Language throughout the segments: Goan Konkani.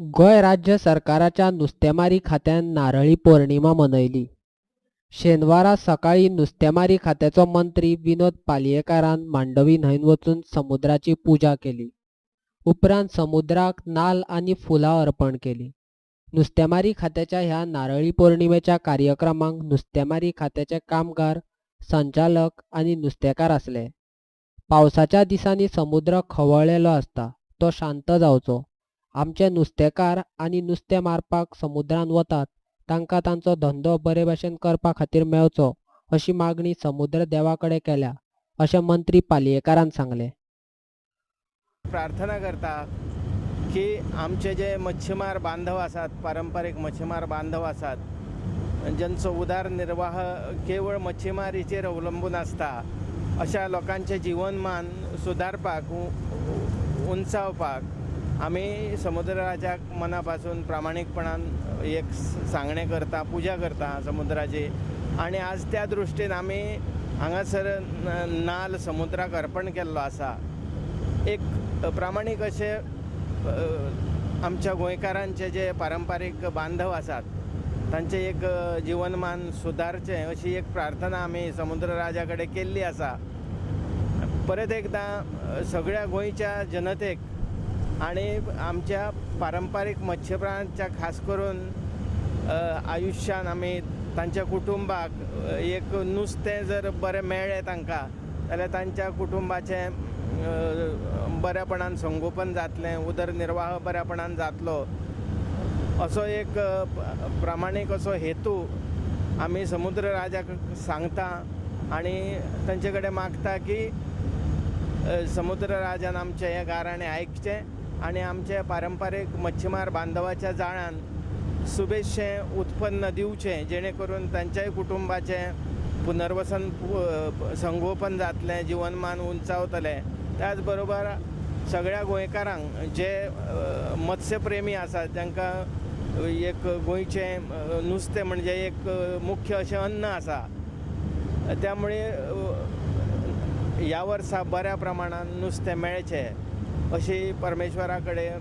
गोंय राज्य सरकाराच्या नुस्तेमारी खात्यान नारळी पौर्णिमा मनयली. शेनवारा सकाळीं नुस्तेमारी खात्याचो मंत्री विनोद पालयेकारान मांडवी न्हंयेन वचून समुद्राची पुजा केली. उपरांत समुद्राक नाल्ल आनी फुलां अर्पण केली. नुस्तेमारी खात्याच्या ह्या नारळी पौर्णिमेच्या कार्यक्रमाक नुस्तेमारी खात्याचे कामगार, संचालक आनी नुस्तेकार आसले. पावसाच्या दिसांनी समुद्र खवळलेलो आसता, तो शांत जावचो. आमचे नुस्तेकार आनी नुस्तें मारपाक समुद्रांत वतात तांकां तांचो धंदो बरे भशेन करपा खातीर मेळचो अशी मागणी समुद्र देवा कडेन केल्या अशें मंत्री पालयेकारान सांगलें. प्रार्थना करता की आमचे जे मच्छीमार बांधव आसात, पारंपारीक मच्छीमार बांधव आसात, ज्यांचो उदरनिर्वाह केवळ मच्छीमारीचेर अवलंबून आसता, अशा लोकांचें जीवनमान सुदारपाक, उंचावपाक आमी समुद्र राजाक मना पासून प्रामाणीकपणान एक सांगणें करता, पुजा करता समुद्राची. आनी आज त्या दृश्टीन आमी हांगासर नाल्ल समुद्राक अर्पण केल्लो आसा. एक प्रामाणीक अशें आमच्या गोंयकारांचे जे पारंपारीक बांधव आसात तांचें एक जिवनमान सुदारचें अशी एक प्रार्थना आमी समुद्र राजा कडेन केल्ली आसा. परत एकदां सगळ्या गोंयच्या जनतेक आनी आमच्या पारंपारीक मच्छीमारांच्या खास करून आयुश्यान आमी तांच्या कुटुंबाक एक नुस्तें जर बरें मेळ्ळें तांकां जाल्यार तांच्या कुटुंबाचें बऱ्यापणान संगोपन जातलें, उदरनिर्वाह बऱ्यापणान जातलो, असो एक प्रामाणीक असो हेतू आमी समुद्र राजाक सांगता आनी तांचे कडेन मागता की समुद्र राजान आमचें हें गाराणें आयकचें आनी आमचे पारंपारीक मच्छीमार बांधवाच्या जाळ्यान सुबेजशें उत्पन्न दिवचें, जेणे करून तांच्याय कुटुंबाचें पुनर्वसन संगोपन जातलें, जिवनमान उंचावतलें. त्याच बरोबर सगळ्या गोंयकारांक जे मत्स्यप्रेमी आसात, जांकां एक गोंयचें नुस्तें म्हणजे एक मुख्य अशें अन्न आसा, त्यामुळे ह्या वर्सा बऱ्या प्रमाणान नुस्तें मेळचें अशी परमेश्वरा कडेन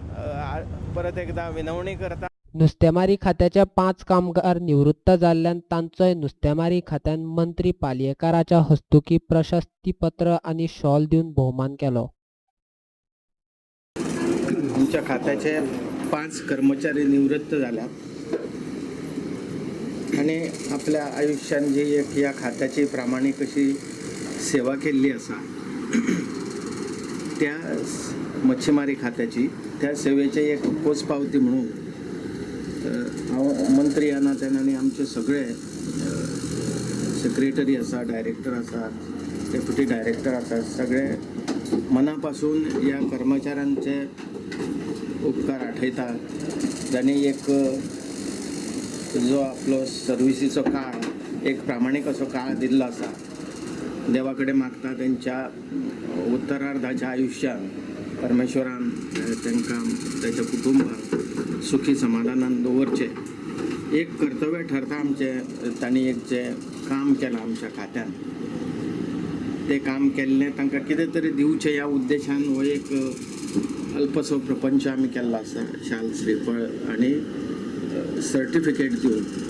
परत एकदां विनवणी करता. नुस्तेमारी खात्याचे 5 कामगार निवृत्त जाल्ल्यान तांचोय नुस्तेमारी खात्यान मंत्री पालयेकाराच्या हस्तुकीं प्रशस्तीपत्र आनी शॉल दिवन भोवमान केलो. आमच्या खात्याचे 5 कर्मचारी निवृत्त जाल्यात आनी आपल्या आयुश्यान जी एक ह्या खात्याची प्रामाणीक अशी सेवा केल्ली आसा त्या मच्छीमारी खात्याची, त्या सेवेचे एक पोचपावती म्हणून हांव मंत्री ह्या नात्यान आनी आमचे सगळे सेक्रेटरी आसा, डायरेक्टर आसा, डेप्युटी डायरेक्टर आसा, सगळे मना पासून ह्या कर्मचाऱ्यांचे उपकार आठयता, जांणी एक जो आपलो सर्विसीचो काळ एक प्रामाणीक असो काळ दिल्लो आसा. देवा कडेन मागता तेंच्या उत्तरार्धाच्या आयुश्यान परमेश्वरान तांकां ताच्या कुटुंबाक सुखी समाधानान दवरचें. एक कर्तव्य ठरता आमचें, तांणी एक जें काम केलां आमच्या खात्यान तें काम केल्लें तांकां कितें तरी दिवचें ह्या उद्देशान हो एक अल्पसो प्रपंच आमी केल्लो आसा. शाल, श्रीफळ आनी सर्टिफिकेट दिवन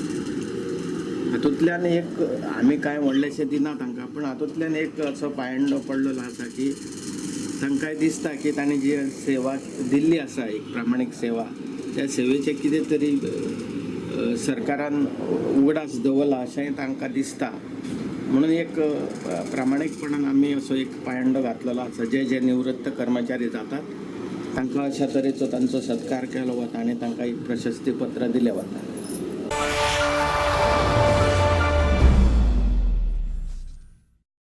हातूंतल्यान एक आमी कांय व्हडलेशें दिना तांकां, पूण हातूंतल्यान एक असो पायंडो पडलेलो आसा की तांकांय दिसता की तांणी जी सेवा दिल्ली आसा, एक प्रामाणीक सेवा, त्या सेवेचें कितें तरी सरकारान उगडास दवरला अशेंय तांकां दिसता. म्हणून एक प्रामाणीकपणान आमी असो एक पायंडो घातलेलो आसा. जे जे निवृत्त कर्मचारी जातात तांकां अशा तरेचो तांचो सत्कार केलो वता आनी तांकां एक प्रशस्तीपत्र दिलें वता.